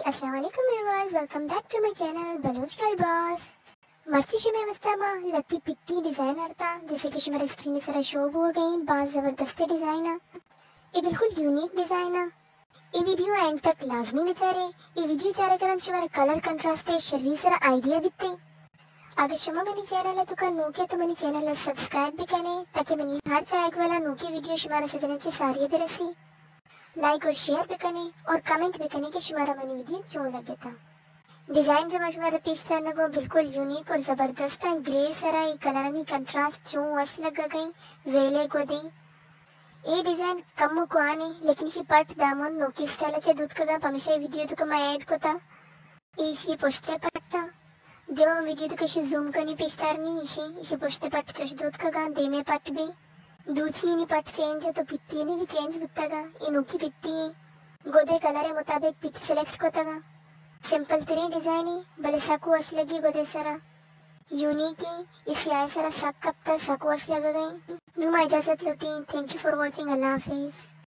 السلام علیکم viewers, welcome back to my channel Baloch girl boss. مرچی شمے واسطہ ما لتی پتی ڈیزائن آرتا، جیسے کہ شمارا اسکرین سرا شو بوگا ایں، باز زبردست ڈیزائن آ۔ اے بالکل یونیک ڈیزائن آ۔ اے ویڈیو اینڈ تک لازمی بچارے۔ اے ویڈیو چارے کرن شمارا کلر کنٹراسٹ شری سرا آئیڈیا بیتے۔ اگر شما منی چینل ء توکا نوکے تو منی چینل ء سبسکرائب بکنے، تاکہ منی ہر چاہگ والا نوکی ویڈیو شمارا سجنا چہ ساری برسی۔ لائک اور شیئر بکنے اور کمنٹ بکنے کہ شمارا منی ویڈیو چون لگتا۔ ڈیزائن جو ما شمارا پیش دارنگو بالکل یونیک اور زبردست ہیں۔ گرے سرا ای کلرانی کنٹراسٹ چون وش لگا گئی، ویلے گودی۔ اے ڈیزائن کم و کوانی، لیکن اشی پٹ دامن نوکی اسٹائل چہ دوت کگا، پمیشہ ای ویڈیو توکا ما ایڈ کتا۔ ایشی پشت ء پٹ ء۔ دیما من ویڈیو توکا ایشی زوم کنی پیش دارنی، ایشی، ایشی پشت ء پٹ چش دوتکگاں، دیمے پٹ بی۔ دوچی نی پٹ چینج ء تو پتی نی بھی چینج بوتگا، اے نوکی پتی ایں۔ گودے کلر ء مطابق پتی سلیکٹ کتگا۔ سمپل ترین ڈیزائن ای، بلے سک وش لگی گودے سرا۔ یونیک ای، اے سیاہ سرا سک کپتا، سک وش لگگا ای۔ نوں ما اجازت لوٹیں۔ Thank you for watching. اللہ حافظ۔